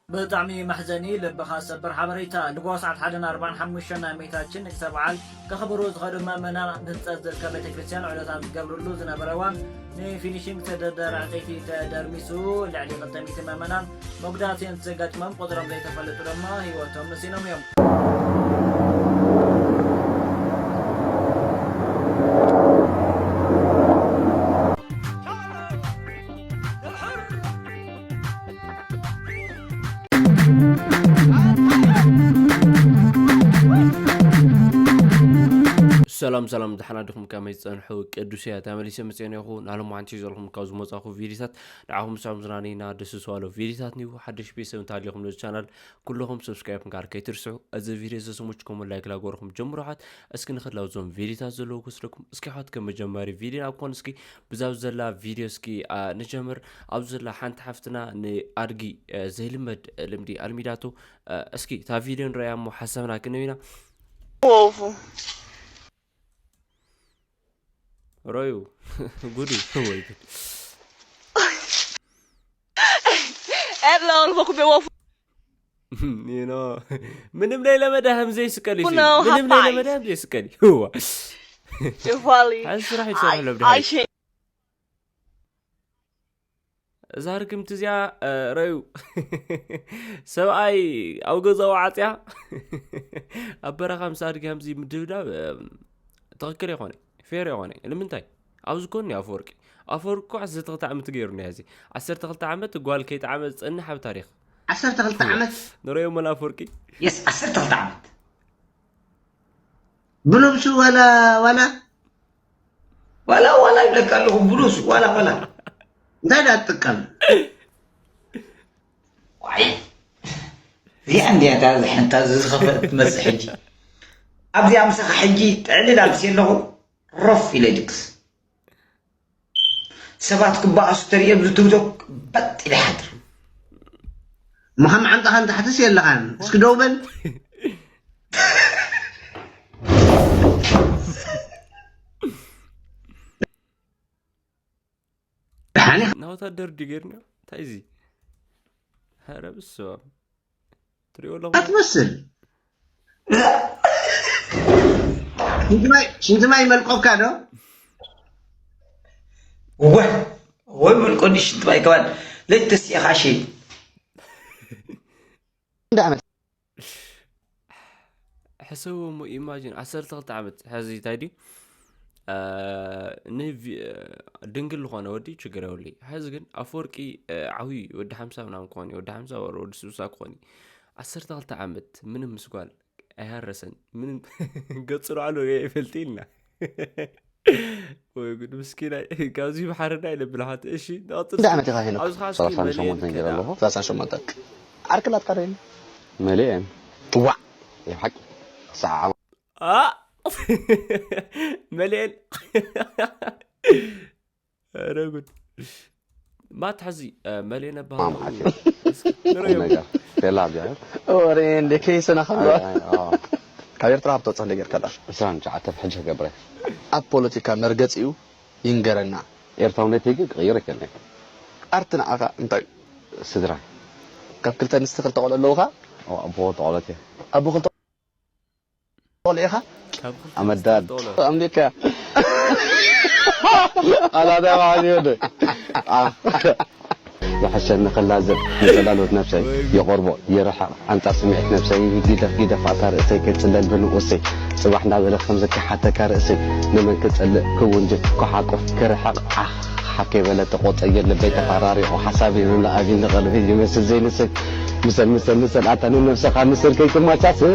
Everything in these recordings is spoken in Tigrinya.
ብጣዕሚ መሕዘኒ ልብኻ ሰብር ሓበሬታ። ንጎ ሰዓት ሓደን ኣርባን ሓሙሽተን ናይ እመቤታችን ንግሰ በዓል ከኽብሩ ዝኸዱ ምእመናን ኣብ ህንጸት ዝርከብ ቤተ ክርስቲያን ዑደት ኣብ ዝገብርሉ ዝነበረ እዋን ንፊኒሽንግ ዝተደርደረ ዕንጸይቲ ተደርሚሱ ልዕሊ ክልተ ሚእቲ ምእመናን መጉዳእቲ እንትገጥሞም ቁጽሮም ዘይተፈለጡ ድማ ህይወቶም ነሲኖም እዮም። ሰላም ሰላም፣ ደሓና ዲኹም? ከመይ ዝጸንሑ ቅዱስ እያ ተመሊሰ መጽኤ ነኹ። ናሎም ሓንቲ ይዘልኹም ካብ ዝመጻኹ ቪዲዮታት ንዓኹም ሰላም ዝናነይና ደስ ዝዋሎ ቪዲዮታት ኒው ሓደሽ ቤተሰብ እንተሃሊኹም ነዚ ቻናል ኩልኹም ሰብስክራይብ ምግባር ከይትርስዑ። እዚ ቪዲዮ እዚ ስሙች ኮመን ላይክ ላጎርኹም ጀምሩ ሓት። እስኪ ንኽላው ዞም ቪዲዮታት ዘለዉ ክስለኩም እስኪ ሓት ከም መጀመሪ ቪዲዮ ናብ ኮን እስኪ ብዛብ ዘላ ቪዲዮ እስኪ አ፣ ንጀምር። ኣብ ዘላ ሓንቲ ሓፍትና ንኣድጊ አ፣ ዘይልመድ ልምዲ ኣልሚዳቶ። አ፣ እስኪ እታ ቪዲዮ ንረኣያ እሞ ሓሳብና ክንህብ ኢና። ወፉ። ረዩ። ጉዱ። ወይ ጉድ። ኤርላውን ቦኩቤ ወፉ። You know፣ ምንም ናይ ለመደ ሃምዘይ ስቀል እዩ። You know፣ ምንም ናይ ሃፋይ። ለመደ ሃምዘይ ስቀል እዩ። እዋ። ጭፋሊ። ሓዚ ስራሕ ይሰርሕ ኣሎ ብድሕሪት። እዛ ርግምቲ እዚኣ፣ እ፣ ረዩ። ሰብኣይ ኣብ ገዛኡ ዓጽያ፣ ኣብ በረኻ ምስ ኣድጊ ሃምዚ ምድብዳብ፣ እ፣ ትኽክል ይኾነ፣ ፌር ይኾነ። ንምንታይ? ኣብዚ ኮን እዩ ኣፈወርቂ። ኣፈወርቂ እኮ ዓሰርተ ክልተ ዓመት ገይሩ እኒሀ። እዚ ዓሰርተ ክልተ ዓመት ጓል ከይጠዓመ ዝጸንሕ ኣብ ታሪኽ። ዓሰርተ ክልተ ዓመት? ንርእዮ መን ኣፈወርቂ? የስ፣ ዓሰርተ ክልተ ዓመት። ብነብሱ ዋላ፣ ዋላ? ዋላ፣ ዋላ ይብለካ ኣለኹ፣ ብሉስ፣ ዋላ፣ ዋላ። እንታይ ደኣ ትጥቀም? ዋይ፣ እዚኣ እንድያ እታ ዝሕንታ ዝኸፈት ትመጽእ ሕጂ። ኣብዚኣ ምሳኻ ሕጂ ጥዕልል ኣልሲ ኣለኹ፣ ሮፍ ኢለ ድቅስ። ሰባት ክበኣሱ ተርእየ፣ ኣብዚ ቲክቶክ በጥ ኢለ ይሓድር። እሞ ከም ዓንቃኻ ንታሕትስ የለኻን። እስኪ ደው በል። ደሓን ኢኻ። ናይ ወታደር ድዩ ገይርና? እንታይ እዚ? ኧረ ብስመ ኣብ። ትሪኦ ኣለኹም? ኣትመስል። ሽንቲ ማይ፣ ሽንቲ ማይ ይመልቆካ ዶ? እወ፣ እወ፣ መልቆኒ ሽንቲ ማይ ከማን። ለይተሲእኻ ሸይጥ። እንዳ ዓመት። ሕሰቦ እሞ ኢማጂን፣ ዓሰርተ ክልተ ዓመት፣ ሕዚ እንታይ ድዩ? አ፣ ንቪ-፣ ድንግል ዝኾነ ወዲ ችግር የብሉይ። ሕዚ ግን ኣፈወርቂ፣ አ፣ ዓብዩ ወዲ ሓምሳ ምናምን ክኾን እዩ፣ ወዲ ሓምሳ ወር ወዲ ስሳ ክኾን እዩ። ዓሰርተ ክልተ ዓመት ምንም ምስ ጓል ኣይሃረሰን፣ ምንም ገጹ ንባዕሉ ርኤ ይፈልጥ ኢልና። ወይ ጉድ፣ ምስኪናይ፣ ካብዚ ብሓረዳ ይነብል ሓንቲ። እሺ፣ ንቐጽል እንዳ እስኪ። ዓመት ኢኻ ሄኖክ? ኣብዚ ኸዓ እስኪ ሰላሳ ሸሞንተ መሊኤን ገይረ ከዳ ኣለኹ። ሰላሳ ሸሞንተ። ዓርክላት ካዶ የለ? መሊኤን። ዋዕ! ናይ ብሓቂ። ሰዓዓ። ኣ! መሊኤን። ኧረ ጉድ። ማትሓዚ፣ እ፣ መሊኤን እበሃል። ማማ ሓቂ። እስኪ ንረዮ። ነገር። ቴላ ቢያ። ወሬ እንደ ከይሰና ከም ኣይ፣ ኣይ፣ ኣዎ። ካብ ኤርትራ ሃብቶ ጸንደ ጌርካ ዳ? ዕስራን ትሽዓተን ሕጂ ክገብረ። ኣብ ፖለቲካ መርገጺኡ ይንገረና። ኤርትራውነተይ ግን ክቕይሮ ኣይክእልን እየ። ኣርቲ ንዓኻ እንታይ? ስድራ። ካብ ክልተ ኣንስቲ ክልተ ቆልዑ ኣለዉኻ? ኦ፣ ኣቦ ክልተ ቆልዑት እየ። ኣቦ ክልተ ቆልዑ ኢኻ? ካብ ክልተ ኣመዳድ። ኣንስቲ ክልተ ቆልዑ። ኣምሊካ። ኣላዳ ባዕል ይወደ። ኣ። ዝሐሸኒ ክላዘብ ንጸላሎት ነፍሰይ ወይ ይቆርቦ ይርሕቕ ኣንጻር ስምዒት ነፍሰይ ግደፍ ግደፍ ኣታ ርእሰይ ከይጽለል ብንኡሰይ ጽባሕ እንዳበለ ከም ዝከሓተካ ርእሰይ ንመን ክጸልእ ክውንጅል ክሓቁፍ ክርሕቕ ዓኽ ሓፍ ከይበለ ተቆጸየ ልበይ ተፈራሪቑ ሓሳበይ ምምላእ ኣብኒ ቀልቢ ይመስል ዘይንስል ምሰል ምሰል ምሰል ኣታ ንነፍሰኻ ምሰል ከይትመሳስል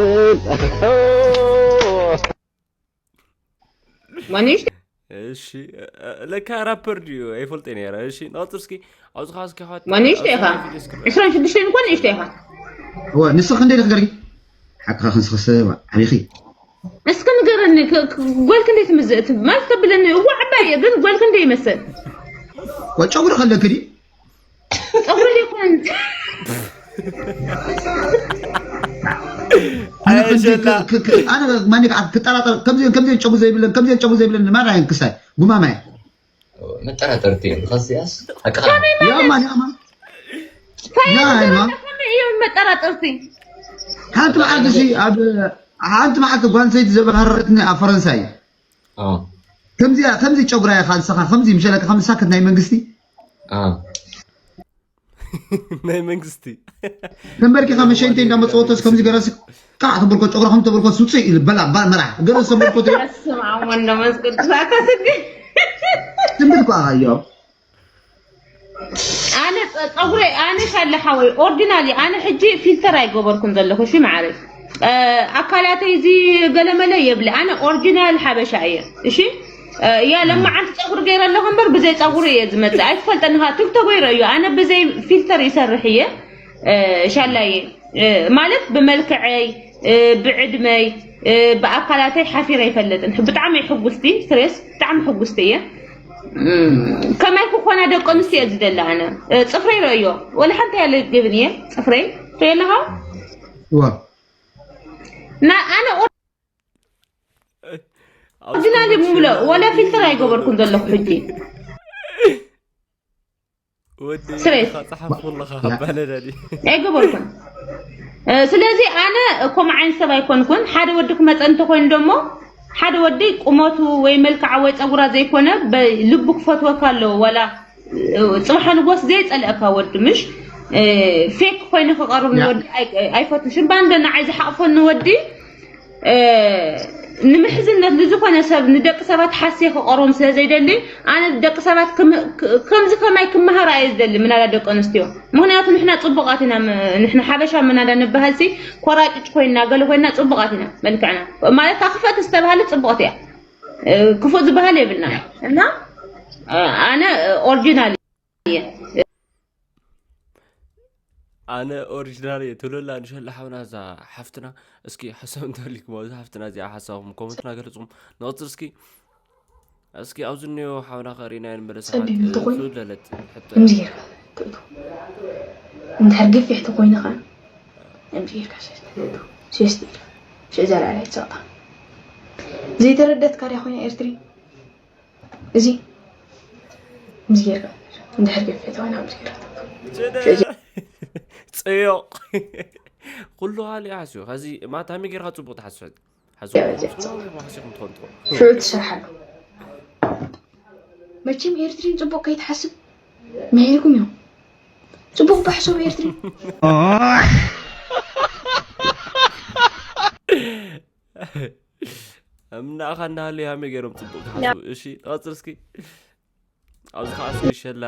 ማን እዩ? እሺ፣ እ-፣ እ-፣ ለካ ራፐር ድዩ? ኣይፈልጠ ነይረ። እሺ፣ ንቐጽል እስኪ። ኣብዚ ኸዓ እስኪ ኣሕዋት፣ ማን እዩ? ኣብ ኢኻ? ሰማይ ቪድዮ እስኪ በል። ዕስራን ሽዱሽተን እኮ ንእሽቶ ኢኻ። እወ፣ ንስኺ ክንደይ ኢኺ ገርጊ? ሓቅኻ ክንስኺ ሰብ ዓቢኺ። እስኪ ንገረኒ፣ ክ-፣ ክ-፣ ጓል ክንደይ ትምዝ-፣ ት-፣ ማለት ተብለኒ፣ እወ፣ ዓባይ እየ፣ ግን ጓል ክንደይ ይመስል? ጓል ጨጉሪ ከለኪ ድዩ? ጸጉሪ ዘይኮነን። ኣነ ከምዚ ኣሸላ። ክ-፣ ክ-፣ ክ-፣ ኣነ ማን ከዓ ክጠራጠር፣ ከምዚ፣ ከምዚ ጨጉሪ ዘይብለን፣ ከምዚ ጨጉሪ ዘይብለን፣ ማን ኣየን ክሳይ፣ ጉማማይ። መጠራጠርቲ እዮም። ከዚያስ፣ ሓቅኻ። ከመይ ያ ማለት? ማን፣ ያ ማን። ከመይ ያ ማለት? ማን። ከመይ እዮም? ተጠራጠርቲ። ሓንቲ መዓልቲ ሲ ኣብ ሓንቲ መዓልቲ ጓል ሰይቲ ዘባህረረትኒ ኣብ ፈረንሳይ። ከምዚኣ ከምዚ ጨጉራ ኢኻ ንስኻ ከምዚ ምሸለካ ከምዚ ሳክት ናይ መንግስቲ ናይ መንግስቲ ተንበርኪኻ መሸንተይ እንዳመፀወቶስ ከምዚ ገረሲ ቃዕ ተብልኮ ጨጉራ ከም ተብልኮ ስውፅእ ኢሉ በላ ባ- መራሕ ገረሲ ተብልኮ ስማ ወንዶ መስገድ ዛካ ስግ ትንብል ኳ ኣዮ ኣነ ፀጉረይ ኣነ ሻለ ሓወይ ኦሪጂናሊ ኣነ ሕጂ ፊልተር ኣይገበርኩን ዘለኹ እሺ ማዓረይ ኣካላተይ እዚ ገለመለ የብለ ኣነ ኦሪጂናል ሓበሻ እየ እሺ ያ ለማዓንቲ ፀጉሪ ገይረ ኣለኹ እምበር ብዘይ ፀጉሪ እየ ዝመፅእ ኣይትፈልጠኒ ካ ቲክቶክ ይረእዩ ኣነ ብዘይ ፊልተር ይሰርሕ እየ ሻላየ ማለት ብመልክዐይ ብዕድመይ ብኣካላተይ ሓፊረ ኣይፈልጥን ብጣዕሚ ሕጉስቲ ስሬስ ብጣዕሚ ሕጉስቲ እየ ከማይ ክኾና ደቂ ኣንስትዮ ዝደሊ ኣነ ፅፍረይ ረእዮ ወላ ሓንቲ ያለ ግብን እየ ፅፍረይ ርእዮ ኣለኻ ዋ ና ኣነ ኦሪጂናል ምምሎ ወላ ፊልተር ኣይገበርኩን ዘለኹ ሕጂ ወዲ ስሬት። ጸሓፍኩ ኣለኻ ኣባለዳዲ ኣይገበርኩን ስለዚ ኣነ ከምኡ ዓይነት ሰብ ኣይኮንኩን ሓደ ወዲ ክመፀ እንተኮይኑ ደሞ ሓደ ወዲ ቁመቱ ወይ መልክዓ ወይ ፀጉራ ዘይኮነ ልቡ ክፈትወካ ኣለዎ ዋላ ፅባሕ ንጎስ ዘይፀልአካ ወዲ ምሽ ፌክ ኮይኑ ክቀርብ ንወዲ ኣይፈትሽ እምባ እንደ ንዓይ ዝሓቕፈኒ ወዲ ንምሕዝነት ንዝኾነ ሰብ ንደቂ ሰባት ሓስየ ክቐርቦም ስለ ዘይደሊ ኣነ ደቂ ሰባት ከምዚ ከማይ ክመሃራ እየ ዝደሊ ምናዳ ደቂ ኣንስትዮ ምክንያቱ ንሕና ፅቡቃት ኢና ንሕና ሓበሻ ምናዳ ንበሃል ሲ ኮራጭጭ ኮይና ገለ ኮይና ፅቡቃት ኢና መልክዕና ማለት ክፈት ዝተባሃለ ፅቡቅት እያ ክፉእ ዝበሃል የብልና እና ኣነ ኦሪጂናል እየ ኣነ ኦሪጂናል እየ ትብለላ ንሸላ ሓውና እዛ ሓፍትና እስኪ ሓሳብ እንተልኩም ኣብዚ ሓፍትና እዚኣ ሓሳብኩም ኮመንትና ገለፅኩም ንቕፅል እስኪ እስኪ ኣብዚ እኒኦ ሓውና ከርእና ንበለ ሰዓት ጸሊም እንተኾይኑ ዝለለት ሕቶ ከምዚ ጌርካ ትእቱ እንድሕር ገፊሕ ተኮይኑ ከዓ ከምዚ ጌርካ ሸሽቲ ኢልካ ሽዕ ዘላላይ ትሰቕጣ ዘይተረደትካ ድያ ኮይና ኤርትሪ እዚ ከምዚ ጌርካ እንድሕር ገፊሕ ተኮይና ከምዚ ጌርካ ትእቱ ፅዮቕ ኩሉ ካሊእ ሓስዩ ከዚ ማታሚ ጌርካ ፅቡቅ ትሓስብ ሓስኹም ትኾን ትኾን ሽዑ ትሰርሓሉ መቸም ኤርትሪን ፅቡቅ ከይትሓስብ መሄርኩም እዮም ፅቡቅ ባሕሶብ ኤርትሪ እምናእኻ እናሃለዩ ሃመይ ገይሮም ፅቡቅ ትሓስቡ እሺ ቀፅል እስኪ ኣብዚ ከዓ እስኪ ሸላ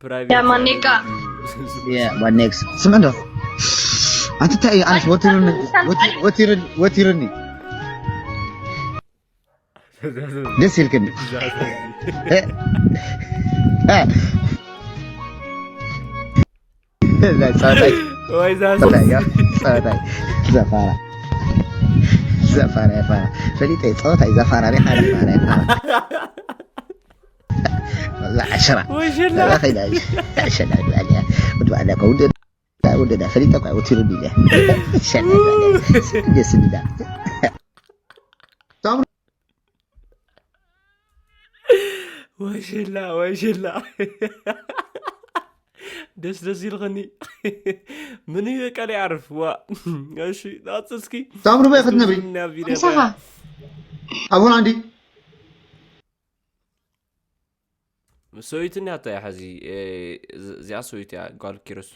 ፕራይቬት ያ ማኔቃ ዋኔክስ ስምዕ እንዶ ኣንተ እንታይ እዩ ኣነስ ወቲሩኒ ወቲሩኒ ደስ ኢልክኒ ጸወታይ ወይ ዛስ ጸወታይ ጸወታይ ዘፋራ ዘፋራ የፋራ ፈሊጠ ጸወታይ ዘፋራ ሪኻ ዘፋራ የፋራ ወላ ዓሽራ ወይ ሽላ ኸይዳ ሸላ ባልያ ወዲ ባዕላ ከውደ ወደዳ ፈሊጠ ኳ ወቲሩ ዲለ ሸላ ባልያ ደስ እንዳ ወሽላ ወሽላ ደስ ደስ ይልኸኒ ምን እዩ ቀል ይዓርፍ ዋ እሺ ዳጽ እስኪ ሳምሪ በይ ክትነብሪ ናብ ቪድዮ ምሳኻ ኣቦና እንዲ ሰዊትን ያታ እያ ሕዚ እዚኣ ሰዊት እያ ጓል ኪሮስ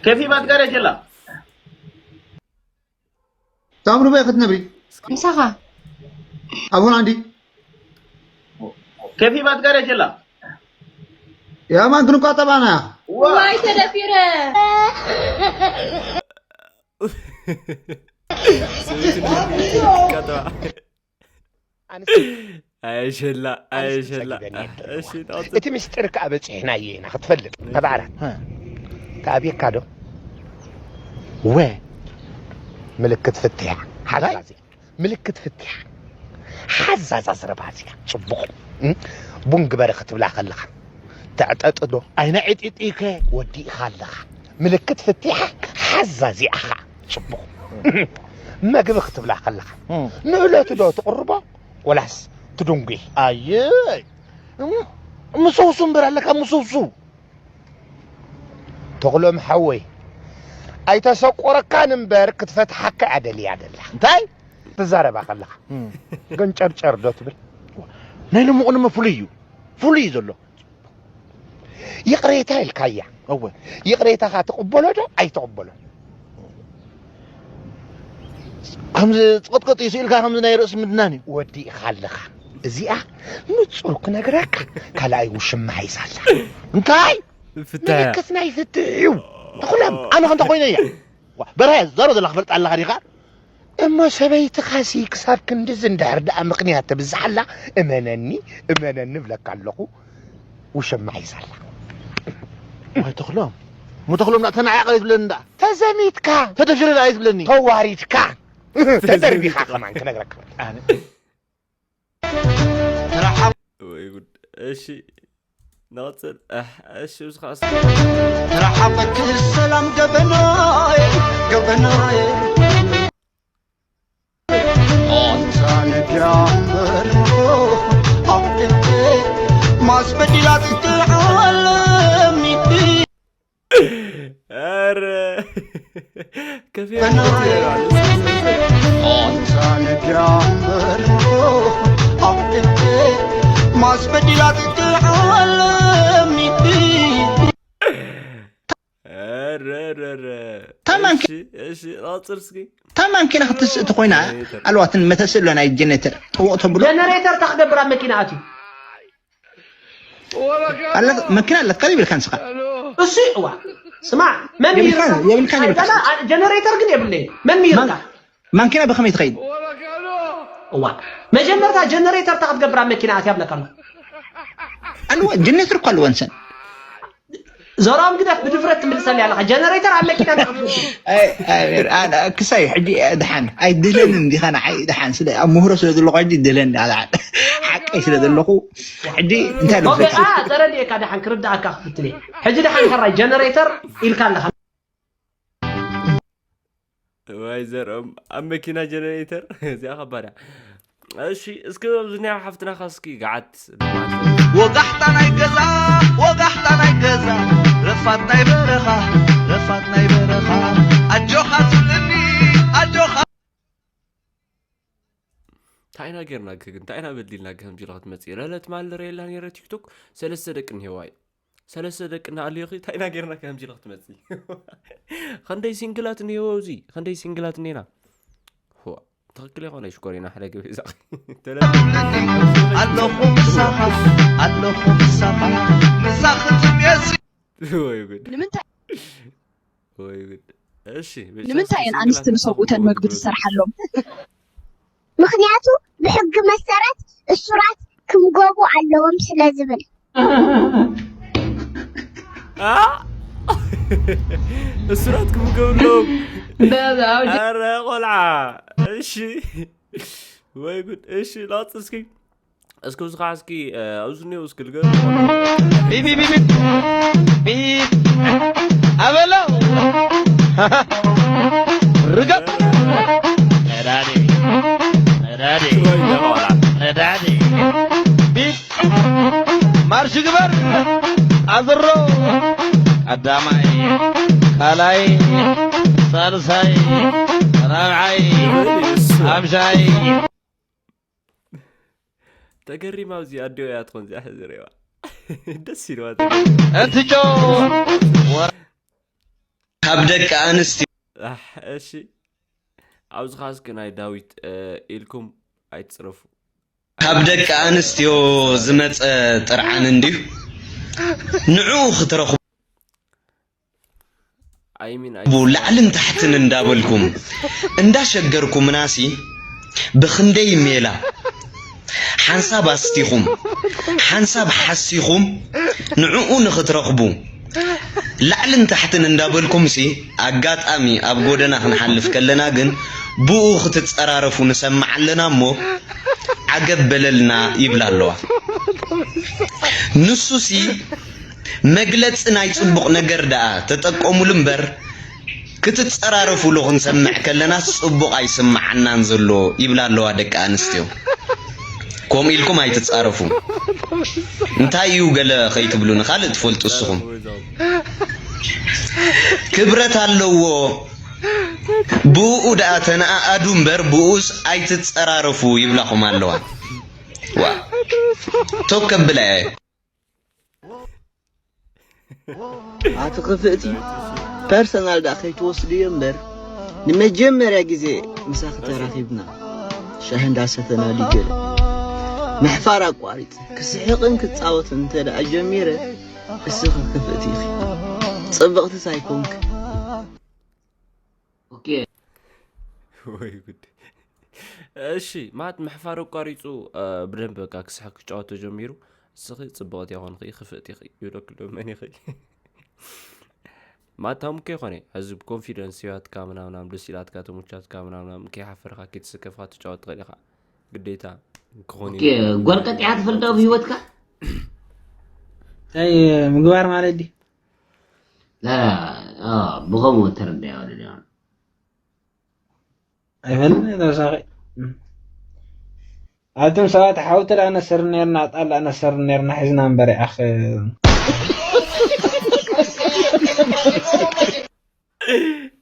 ከፊባት ጋር የጀላ ሳምሪ በይ ክትነብሪ ምሳኻ ኣቦና እንዲ ከፊ ባትጋር የጀላ ያማን ክንቋጠባና ዋይ ተደፊረ ኣይሸላ ኣይሸላ እሺ እቲ ምስጢር ከዓ በፂሕናዮ ኢና ክትፈልጥ ተባዕራት ተኣብየካ ዶ ወ ምልክት ፍትያ ሓዛዚ ምልክት ፍትያ ሓዛዛ ዘረባ እዚኣ ፅቡቕ ቡን ግበረ ክትብላ ከለኻ ተዕጠጥዶ ኣይነ ዕጢጢከ ወዲእኻ ኣለኻ ምልክት ፍትያ ሓዛዚ ኣኻ ፅቡቕ መግቢ ክትብላ ከለኻ ንእለቱ ዶ ትቕርቦ ወላስ ትድንጉ ኣየ ምሰውሱ እምበር ኣለካ ምሰውሱ ተኽሎም ሓወይ ኣይተሰቆረካን እምበር ክትፈትሓካ እያ ደልያ ደላ። እንታይ ትዛረባ ከለኻ? ገንጨርጨር ዶ ትብል? ናይ ሎሚ ቅንሚ ፍሉይ እዩ። ፍሉይ እዩ ዘሎ። ይቕሬታ ኢልካያ። እወ። ይቕሬታኻ ትቕበሎ ዶ ኣይትቕበሎ? ከምዚ ጽቕጥቅጥ እዩ ስኢልካ፣ ከምዚ ናይ ርእሲ ምድናን እዩ። ወዲእኻ ኣለኻ። እዚኣ ንጹር ክነግረካ፣ ካልኣይ ውሽማ ሒዛላ። እንታይ? ፍታያ። ምልክት ናይ ፍትሕ እዩ። ተኹሎም፣ ኣነ ከምተ ኮይነ እያ። ዋ፣ በርሀ፣ ዘሮ ዘላ ክፈልጥ ኣለኻ ዲኻ? እሞ ሰበይትኻሲ ክሳብ ክንድዚ እንድሕር ደኣ ምኽንያት ተብዝሓላ፣ እመነኒ፣ እመነኒ እብለካ ኣለኹ፣ ውሽማ ሒዛላ። ዋይ ተኽሎም፣ እሞ ተኽሎም፣ ናእተና ዓያቕ ኣይትብለኒ ደኣ። ተዘሚትካ። ተደፊረ ደኣ ኣይትብለኒ። ተዋሪድካ። ተደርቢኻ ከማን ክነግረካ። ኣነ። ወይ ጉድ። እሺ፣ ንቐጽል። ኣሕ፣ እሺ፣ ብስኻ እስኪ። ተረሓቐኪ ሰላም ገበናይ፣ ገበናይ። ኣንታ ነቢያ እምበር ኣፍቅርቴ ማስበዲላት ዓለም። ኧረ፣ ከፊል በናይ። ኣንታ ነቢያ እምበር ኣፍቅርቴ ማስበዲላት ዓለም። ኧረ፣ ኧረ፣ ኧረ። ታማንኪ- እሺ፣ እሺ፣ ቐጽል እስኪ። ታማንኪና ክትስእ ተኾይና፣ ጀነሬተር። ኣልዋትን መተስእ ኣሎ ናይ ጀነሬተር። ጥውቕ ተብሎ። ጀነሬተር ታኽገብር ኣብ መኪና ኣትዩ። ኣለካ፣ መኪና ኣለካ ይብልካ ንስኻ። እሱ እዋ፣ ስማዕ፣ መን የብልካን፣ ምሂርካ? የብልካን፣ የብልካን። ኣይ፣ ጀነሬተር ግን የብለይ። መን ምሂርካ? ማን-፣ ማንኪና ብኸመይ ትኸይድ? እዋ፣ መጀመርታ ጀነሬተር እታ ክትገብር ኣብ መኪና ኣትያ ብለካ ኣለኹ። ኣለዎ፣ ጀነሬተር እኮ ኣለዎ ንሰን። ዘርኦም ግደፍ፣ ብድፍረት ትምልሰልይ ኣለኻ። ጀነሬተር ኣብ መኪና እንታይ ክትገብር? ኣይ፣ ኣይ፣ ኣይ፣ ክሳይ ሕጂ ድሓን ኣይድለንን ዲኻ ንዓይ ድሓን ስለ ኣብ ምህሮ ስለ ዘለኹ ሕጂ ድለን ኣልዓል ሓቀይ ስለ ዘለኹ ሕጂ እንታይ ኦኬ፣ ልብለካ? ኣ፣ ተረዲኤካ ድሓን ክርድኣካ ክፍትን እየ። ሕጂ ድሓን ሕራይ ጀነሬተር ኢልካ ኣለኻ። ዋይ ዘርኦም ኣብ መኪና ጀነሬተር እዚኣ ከባዳ። እሺ፣ እስኪ ኣብዚ ናይ ሓፍትና ኸ እስኪ ገዓት ወጋሕታ ናይ ገዛ፣ ወጋሕታ ናይ ገዛ፣ ረፋት ናይ በረኻ፣ ረፋት ናይ በረኻ፣ ኣጆኻ ትብለኒ፣ ኣጆኻ። እንታይ ኢና ጌርናኪ ግን? እንታይ ኢና በዲልናኪ ከምዚ ኢልኺ ክትመጺ? ለለ ትማሊ ርእየላ ነይረ ቲክቶክ፣ ሰለስተ ደቂ እኒሄዋ እዩ። ሰለስተ ደቂ እናሃልዮኺ እንታይ ኢና ጌርናኪ ከምዚ ኢልኺ ክትመጺ? ኸንደይ ሲንግላት እኒሄዎ ኣብዚ? ኸንደይ ሲንግላት እኒሄና? ዋ፣ ትኽክል ይኾነ ሽኮሪና ሓደ ገዛ። ኣለኹ ምሳኻ፣ ኣለኹ ምሳኻ፣ ምሳኺ ትሜሲ። ወይ ጉድ። ንምንታይ? ወይ ጉድ። እሺ፣ ብቻ ንምንታይ እስኪ እየን ኣንስቲ ሲንግላት ንሰብኡተን መግቢ ትሰርሓሎም? ምኽንያቱ ብሕጊ መሰረት እሱራት ክምገቡ ኣለዎም ስለ ዝብል። ኣ? እሱራት ክምገቡ ኣለዎም። እንዳ-፣ ኣብ ጀ- ኣረ ቆልዓ። እሺ። ወይ ጉድ። እሺ፣ ላውጥ እስኪ። እስኪ ኣብዚ ኸዓ እስኪ፣ እ፣ ኣብዚ እኒኦ እስኪ ልገ-፣ ቢፕ፣ ቢፕ፣ ቢፕ፣ ቢፕ። ቢፕ። ኣበሎ። ርገጥ። ነዳዲ። ነዳዲ። ነዳዲ። ቢፕ። ማርሽ ግበር። ኣዝሮ። ቀዳማይ፣ ካልኣይ፣ ሳልሳይ፣ ራብዓይ፣ ሓምሻይ። ተገሪማ ኣብዚ ኣዲኦ እያ ትኾን እዚኣ ሕዚ ሬዋ። ደስ ኢልዋ። እንትጆ ወራ ካብ ደቂ ኣንስትዮ ኣሕ፣ እሺ። ኣብዚ ኻስኪ ናይ ዳዊት፣ እ፣ ኢልኩም ኣይትጽረፉ። ካብ ደቂ ኣንስትዮ ዝመጸ ጥርዓን እንድዩ። ንዕኡ ክትረኽቡ I mean, I ላዕልን ታሕትን እንዳበልኩም እንዳሸገርኩምናሲ ብኽንደይ ሜላ ሓንሳብ ኣስቲኹም ሓንሳብ ሓሲኹም ንዕኡ ንኽትረኽቡ ላዕልን ታሕትን እንዳበልኩምሲ ኣጋጣሚ ኣብ ጎደና ክንሓልፍ ከለና ግን ብኡ ክትጸራረፉ ንሰምዕ ኣለና እሞ ዓገብ በለልና ይብላ ኣለዋ። ንሱሲ መግለጺ ናይ ጽቡቕ ነገር ደኣ ተጠቀሙሉ እምበር፣ ክትጸራረፉሉ ክንሰምዕ ከለናስ ጽቡቕ ኣይስምዓናን ዘሎ ይብላ ኣለዋ ደቂ ኣንስትዮ። ከምኡ ኢልኩም ኣይትጻረፉ። እንታይ እዩ ገለ ከይትብሉ ንኻልእ ትፈልጡ እስኹም። ክብረት ኣለዎ። ብኡ ደኣ ተነኣኣዱ እምበር ብኡስ ኣይትጸራረፉ ይብላኹም ኣለዋ። ዋ ቶክ ከብላ እየ። ኣቲ ክፍእቲ ፐርሰናል ደኣ ከይትወስድዮ እምበር ንመጀመርያ ግዜ ምሳኺ ተራኺብና ሻሂ እንዳሰተናሉ ገለ ምሕፋር ኣቋሪፀ ክስሕቕን ክፃወትን እንተ ደኣ ጀሚረ እስኺ ክፍእቲ ኢኺ። ፅብቕትስ ኣይኮንክ። ወይ ጉድ። እሺ ማት ምሕፋር ኣቋሪፁ ብደንብ በቃ ክስሕቅ ክጫወት ተጀሚሩ። እስኺ ፅብቕቲ ይኾንኺ ክፍእቲ ይብለክሎ መን ይኽእል? ማት ታምኮ ይኾነ እዚ ኮንፊደንስ ህይወትካ ምናምናም ደስ ኢላትካ ተሙቻትካ ምናምናም ከይሓፈርካ ከይተሰከፍካ ትጫወት ትኽእል ኢኻ። ግዴታ ክኾን እዩ። ጓል ቀጢዓ ትፈልጣ ብህይወትካ? እንታይ ምግባር ማለት ድዩ? ላ ብኸምኡ ተረዳያ ወለድ ኣይፈልጥን እየ ተወሳኺ። ኣቱም ሰባት ሓውቲ ደኣ ነስር ነርና ኣጣል ደኣ ነስር ነርና ሒዝና እምበር ይኣኽ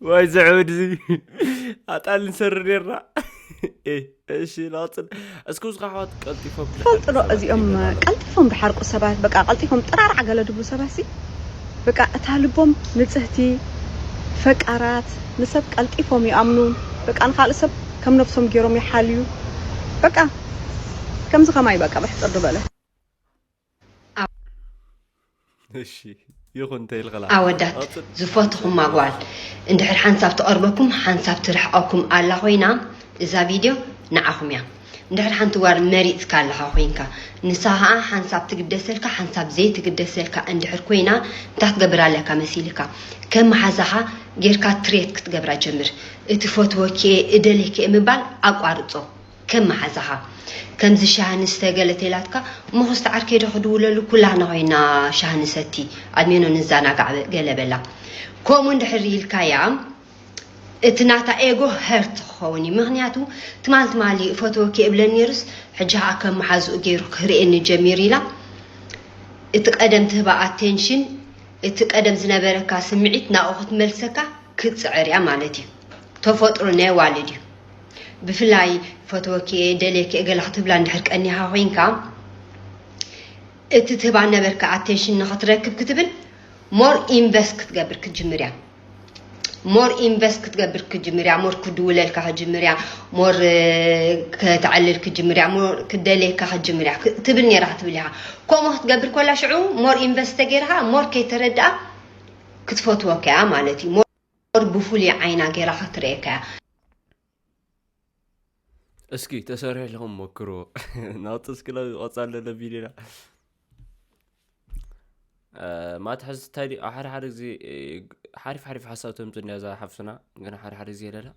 ዋይ ዘዕብድ እዚ ኣጣል ንሰሪ ነርና። እሺ ላፅል እስኪ ውስኻ ኣሕዋት ቀልጢፎም ትፈልጡ ዶ እዚኦም ቀልጢፎም ድሓርቁ ሰባት በቃ ቀልጢፎም ጥራርዓ ገለ ድብሉ ሰባት ሲ በቃ እታ ልቦም ንጽህቲ ፈቃራት ንሰብ ቀልጢፎም ይኣምኑ በቃ ንኻልእ ሰብ ከም ነብሶም ገይሮም ይሓልዩ በቃ ከምዚ ከማይ በቃ ብሕፅር ዝበለ እሺ ይኹን ተይልኸላ ኣወዳት ዝፈትኹም ኣጓል እንድሕር ሓንሳብ ትቐርበኩም ሓንሳብ ትርሕቐኩም ኣላ ኮይና እዛ ቪድዮ ንዓኹም እያ። እንድሕር ሓንቲ ጓል መሪፅካ ኣለኻ ኮይንካ ንሳ ከዓ ሓንሳብ ትግደሰልካ ሓንሳብ ዘይትግደሰልካ እንድሕር ኮይና እንታይ ክትገብር ኣለካ መሲልካ ከም መሓዛኻ ጌርካ ትሬት ክትገብራ ጀምር። እቲ ፈትወኪ እየ እደልየኪ እየ ምባል ኣቋርፆ። ከም መሓዛኻ ከምዚ ሻሂ ንስተ ገለ ተይላትካ እሞ ክስቲ ዓርከይ ዶ ክድውለሉ ኩላህና ኮይና ሻሂ ንሰቲ ኣድሜኖ ንዘናጋዕ ገለ በላ ከምኡ እንድሕር ኢልካያ እቲ ናታ ኤጎ ሀርት ክኸውን እዩ ምኽንያቱ ትማል ትማሊ እፈትወኪ እብለን ነይሩስ ሕጂ ከዓ ከም መሓዝኡ ገይሩ ክርእየኒ ጀሚሩ ኢላ እቲ ቀደም ትህባ ኣቴንሽን እቲ ቀደም ዝነበረካ ስምዒት ናብኡ ክትመልሰካ ክትፅዕር እያ ማለት እዩ። ተፈጥሮ ናይ ኣዋልድ እዩ። ብፍላይ ፈትወኪ እየ፣ ደልየኪ እየ ገለ ክትብላ እንድሕር ቀኒኻ ኮይንካ እቲ ትህባ ነበርካ ኣቴንሽን ንኽትረክብ ክትብል more invest ክትገብር ክትጅምር እያ። more invest ክትገብር ክትጅምር እያ። more ክድውለልካ ክትጅምር እያ። more ከተዕልል ክትጅምር እያ። more ክደልየካ ክትጅምር እያ ትብል ነይራ ክትብል ኢኻ። ከምኡ ክትገብር ኮላ ሽዑ more invest ተገይርካ more ከይተረድኣ ክትፈትወካ እያ ማለት እዩ። more ብፍሉይ ዓይና ገይራ ክትርእየካ እያ። እስኪ ተሰሪሑ ኣለኹም ሞክርዎ ናውቲ እስኪ ቀፃል ለለ ቪድዮና ማትሐዚ እንታይ ድዩ ኣብ ሓደ ሓደ ግዜ ሓሪፍ ሓሪፍ ሓሳብ ተምፅእ እንዲያ እዛ ሓፍትና ግን ሓደ ሓደ ግዜ ለላ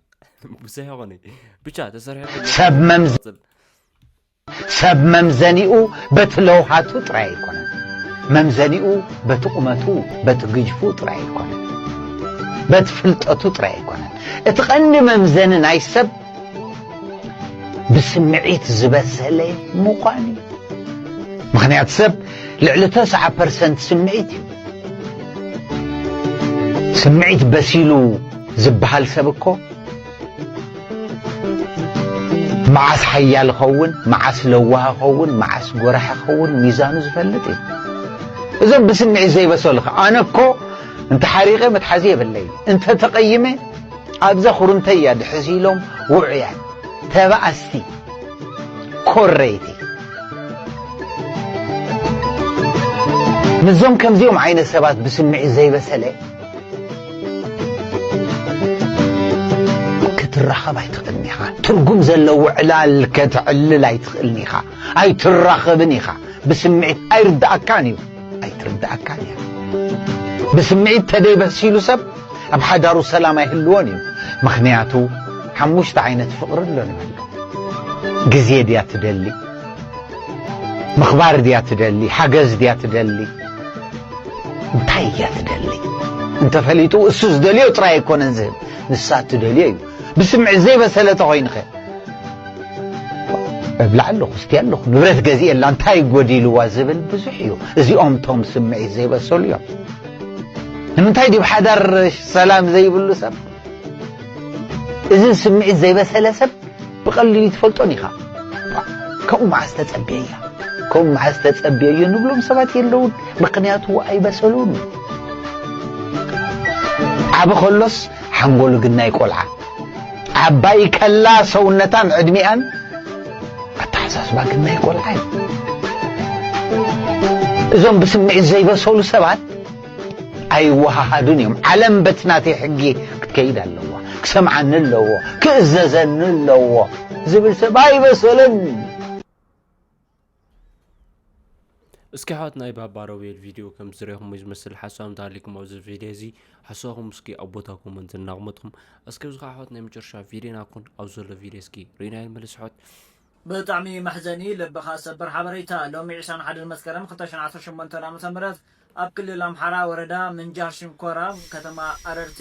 ብዙሕ ይኾነ ብቻ ተሰሪሑ ሰብ መምዝ ሰብ መምዘኒኡ በቲ ለውሃቱ ጥራይ ኣይኮነን። መምዘኒኡ በቲ ቁመቱ፣ በቲ ግጅፉ ጥራይ ኣይኮነን። በቲ ፍልጠቱ ጥራይ ኣይኮነን። እቲ ቀንዲ መምዘኒ ናይ ሰብ ብስምዒት ዝበሰለ ምዃን እዩ። ምኽንያት ሰብ ልዕሊ ተስዓ ፐርሰንት ስምዒት እዩ። ስምዒት በሲሉ ዝበሃል ሰብ እኮ መዓስ ሓያል ኸውን፣ መዓስ ለዋህ ኸውን፣ መዓስ ጎራሕ ኸውን ሚዛኑ ዝፈልጥ እዩ። እዞም ብስምዒት ዘይበሰሉ ኸ ኣነ እኮ እንተ ሓሪቐ መትሓዚ የብለይ፣ እንተ ተቐይመ ኣብዛ ኹርምተይ እያ ድሕዝ ኢሎም ውዑያት፣ ተባኣስቲ፣ ኮረይቲ። ምስዞም ከምዚኦም ዓይነት ሰባት ብስምዒት ዘይበሰለ ክትራኸብ ኣይትኽእልን ኢኻ። ትርጉም ዘለዎ ዕላል ከተዕልል ኣይትኽእልን ኢኻ። ኣይትራኸብን ኢኻ። ብስምዒት ኣይርድኣካን እዩ። ኣይትርድኣካን እያ። ብስምዒት ተደይበሲሉ ሰብ ኣብ ሓዳሩ ሰላም ኣይህልዎን እዩ። ምኽንያቱ ሓሙሽተ ዓይነት ፍቕሪ ኣሎ ንበሎ። ግዜ ድያ ትደሊ? ምኽባር ድያ ትደሊ? ሓገዝ ድያ ትደሊ? እንታይ እያ ትደሊ? እንተፈሊጡ እሱ ዝደልዮ ጥራይ ኣይኮነን ዝህብ፣ ንሳ እትደልዮ እዩ። ብስምዒት ዘይበሰለ ተኾይንኸ? እብላ ኣለኹ፣ እስቲ ኣለኹ፣ ንብረት ገዚኤላ እንታይ ጎዲልዋ ዝብል ብዙሕ እዩ። እዚኦም እቶም ስምዒት ዘይበሰሉ እዮም። ንምንታይ ድዩ ሓዳር ሰላም ዘይብሉ ሰብ? እዚ ስምዒት ዘይበሰለ ሰብ ብቐሊሉ ትፈልጦን ኢኻ። ከምኡ መዓስ ተጸብየያ? ከምኡ መዓስ ተጸብየዮ ንብሎም ሰባት የለውን። ምኽንያቱ ኣይበሰሉን። ዓቢ ከሎስ ሓንጎሉ ግናይ ቆልዓ፣ ዓባይ ከላ ሰውነታን ዕድሚኣን ኣተሓሳስባ ግናይ ቆልዓ እዩ። እዞም ብስምዒት ዘይበሰሉ ሰባት ኣይወሃሃዱን እዮም። ዓለም በቲ ናተይ ሕጊ ክትከይድ ኣለዋ፣ ክሰምዓኒ ኣለዎ፣ ክእዘዘኒ ኣለዎ ዝብል ሰብ ኣይበሰለን። እስኪ ኣሕዋት ናይ ባባ ሮቤል ቪድዮ ከም ዝረኹም ዝመስል ሓሳብ እንተሃሊኩም ኣብዚ ቪድዮ እዚ ሓሳብኩም እስኪ ኣብ ቦታ ኮመንት እናቕመጥኩም እስኪ ኣብዚ ኣሕዋት ናይ መጨረሻ ቪድዮና ኩን ኣብ ዘሎ ቪድዮ እስኪ ሪና ይመለስ ኣሕዋት። ብጣዕሚ መሕዘኒ ልብኻ ሰብር ሓበሬታ። ሎሚ ዕስራን ሓደን መስከረም ክልተ ሽሕን ዓሰርተ ሸሞንተን ዓመተ ምህረት ኣብ ክልል ኣምሓራ ወረዳ ምንጃር ሽንኮራ ከተማ ኣረርቲ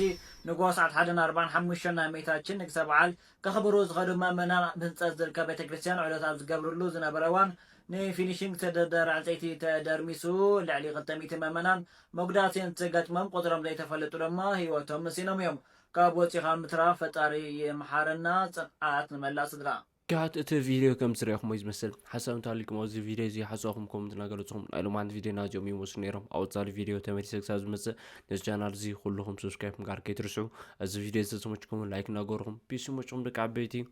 ንግሆ ሰዓት ሓደን ኣርባን ሓሙሽተን ናይ እመቤታችን ንግሰ በዓል ከኽብሩ ዝኸዱ ምእመናን ኣብ ህንፀት ዝርከብ ቤተክርስትያን ዑደት ኣብ ዝገብርሉ ዝነበረ እዋን ንፊኒሽንግ ዝተደርደረ ዕንፀይቲ ተደርሚሱ ልዕሊ ክልተ ሚእቲ ምእመናን መጉዳእቲ እንትገጥሞም ቁፅሮም ዘይተፈለጡ ድማ ህይወቶም ሲኢኖም እዮም። ካብ ወፂኻ ምትራፍ ፈጣሪ ይምሓረና። ፅንዓት ንመላእ ስድራ። ኣሕዋት እቲ ቪድዮ ከም ዝረኹሞ ዝመስል ሓሳብ እንተሃሊኩም ኣብዚ ቪድዮ እዚ ሓሳብኩም ኮመንት እናገለፅኩም ናይ ሎማዓንቲ ቪድዮ ናዚኦም ይመስሉ ነይሮም። ኣብ ወፃሊ ቪድዮ ተመሊሰ ክሳብ ዝመፅእ ነዚ ቻናል እዚ ኩልኹም ሰብስክራይብ ምግባር ከይትርስዑ። እዚ ቪድዮ ዝተመችኩም ላይክ እናገበርኩም ፒስ ይመችኩም ደቂ ዓበይቲ።